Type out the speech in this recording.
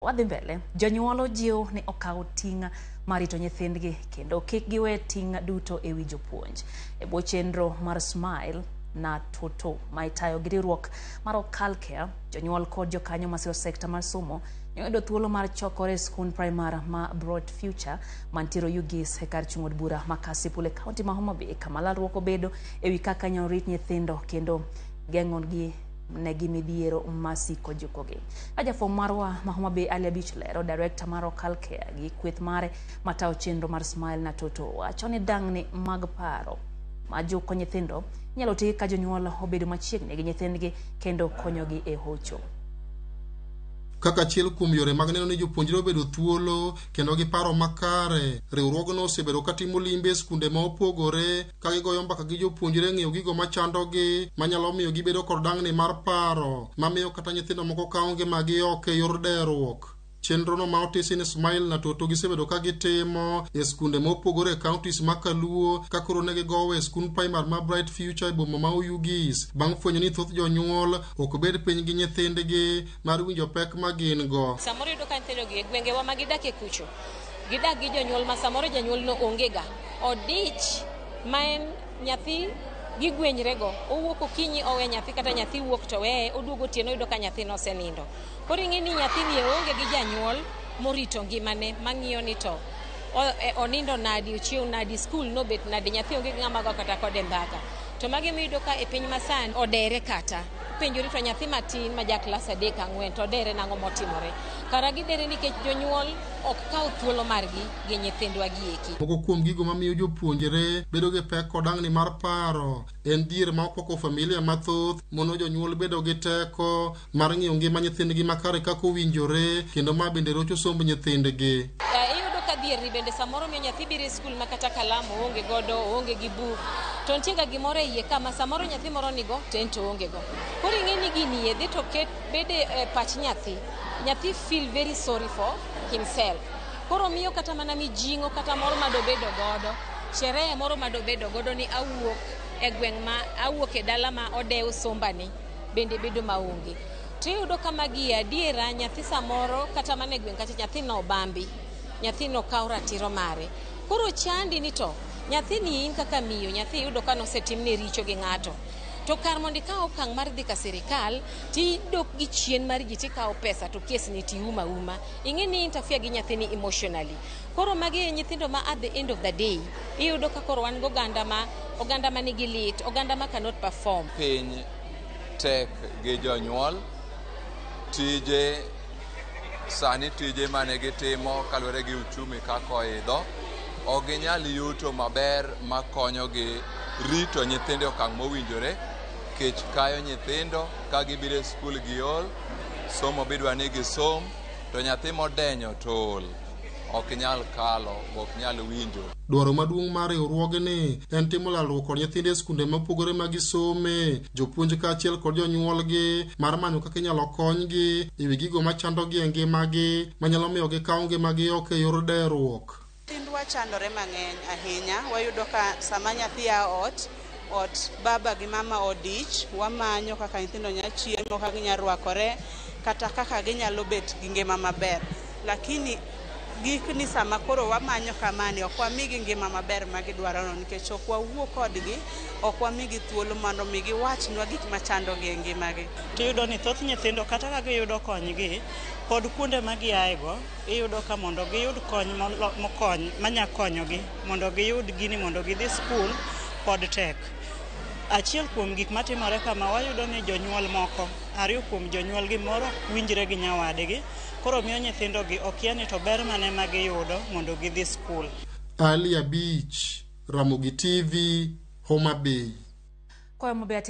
Wadhi mbele, jonyuol ojiw ni okaw ting' mar rito nyithindgi kendo kik giwe ting' duto e wi jopuonj. E bwo chenro mar Smile na Toto ma itayo gi riwruok mar Okal Care, jonyuol kod jokanyo masiro sekta mar somo ne oyudo thuolo mar chokore e skund primar ma Bright Future mantiere Oyugis e kar chung' od bura ma Kasipul e kaunti ma Homa Bay, kama lalruok obedo e wi kaka inyalo rit nyithindo kendo geng'ogi negi midhiero masiko jukogi. Ka jafwambo marwa ma Homa Bay Ali Abich lero, director mar Okal Care gi kweth mare matayo chenro mar Smile na Toto wacho ni dang'ni mag paro ma juko nyithindo inyalo ti ka jonyuol obedo machiegni gi nyithindgi kendo konyogi e hocho. Kaka achiel kuom yore mag neno ni jopuonjre obedo thuolo kendo gi paro makare, riwruogno osebedo ka timo limbe e skunde ma opogore ka gigoyo mbaka gi jopuonjre ng'iyo gigo machandogi manyalo miyo gibedo kod dang'ni mar paro mamiyo kata nyithindo moko kawo ngimagi oko e yor deruok. Chenrono ma otisi ni Smile na Toto gisebedo ka gitimo e skunde mopogore e counties ma Kaluo, ka koro ne gigowo e skund primar ma Bright Future e boma ma Oyugis bang' fwenyo ni thoth jonyuol ok bed piny gi nyithindgi mar winjo pek ma gin go. Samoro iyudo ka nyithindogi e gwengewa ma gidakie kucho, gidak gi jonyuol ma samoro janyuol no onge ga. Odich ma en nyathi gigwenyrego. Owuok okinyi owe nyathi kata nyathi wuok to weye, oduogo otieno oyudo ka nyathi nosenindo. Koro ing'e ni nyathini oonge gi janyuol morito ngimane mang'iyo ni to onindo nadi, ochiew nadi, skul nobet nadi, nyathi onge gi ng'ama go kata kode mbaka. To magi miyudo ka e piny masani odere kata. Penjori to nyathi matin ma ja klas 3 4 to odere nang'o motimore. Kara gidere nikech jonyuol ok kaw thuolo margi gi nyithindwa gi eki. Moko kuom gigo mamiyo jopuonjre bedo gi pek kod dang'ni mar paro en dhier ma okwako familia mathoth, mono jonyuol bedo gi teko mar ng'iyo ngima nyithindgi makare kaka owinjore, kendo ma bende rocho somb nyithindgi. Iyudo ka dhier ni bende samoro miyo nyathi biro e skul ma kata kalam oonge godo, oonge gi buk, to nitie ga gimoro e iye ka ma samoro nyathi moro nigo to en to oonge go. Koro ing'e ni gini e dhi to ket bede e pach nyathi. Nyathi feel very sorry for himself. Koro miyo kata mana mijing'o kata moro madobedo godo, sherehe moro madobedo godo ni awuok e gweng' ma awuok e dala ma odew sombani bende bedo maonge. To iyudo ka magi adiera nyathi samoro kata mana e gweng' kacha nyathi no obambi, nyathi no kaw ratiro mare. Koro chandi ni to nyathini in kaka miyo, nyathi iyudo ka nosetimne richo gi ng'ato. To kar mondo ikaw okang' mar dhi ka sirikal, tidok gi chien mar ji tikawo pesa to kes ni tiuma uma. Ing'e ni interfere gi nyathini emotionally. Koro magi e nyithindo ma at the end of the day, iyudo ka koro wan gi oganda ma nigi lit, oganda ma cannot perform. Piny tek gi jonyuol, tije sani tije mane gitimo kaluwore gi uchumi kaka oidho, ok ginyal yuto maber makonyogi rito nyithindo e okang' mowinjore. Kech kayo nyithindo ka gibiro e skul giol, somo bidwa ni gisom, to nyathi modenyo to ol, ok nyal kalo, ok nyal winjo. Dwaro maduong' mar riwruogni en timo lalruok kod nyithindo e skunde mopogore ma gisome, jopuonj kaachiel kod jonyuolgi mar manyo kaka inyalo konygi e wi gigo machandogi e ngimagi manyalo miyo gikaw ngimagi oko e yor deruok. Nyithindwa chandore mang'eny ahinya. Wayudo ka sama nyathi a ot, ot baba gi mama odich, wamanyo kaka nyithindo nyalo chiemo, kaka ginyalo rwakore, kata kaka ginyalo bet gi ngima maber. Lakini gikni sama koro wamanyo kamani, ok wamigi ngima maber ma gidwarono nikech ok wawuo kodgi, ok wamigi thuolo mondo mi giwachnwa gik machandogi e ngimagi. Tiyudo ni thoth nyithindo kata ka giyudo konygi, pod kuonde ma giaego, iyudo ka mondo giyud kony mokony manya konyogi mondo giyud gini mondo gidhi skul pod tek. Achiel kuom gik matimore kama wayudo ni jonyuol moko, ariyo kuom jonyuolgi moro ok winjre gi nyawadgi, koro miyo nyithindogi okia ni to ber mane ma giyudo mondo gidhi skul. Ali Abich, Ramogi TV, Homa Bay. Koyo maber.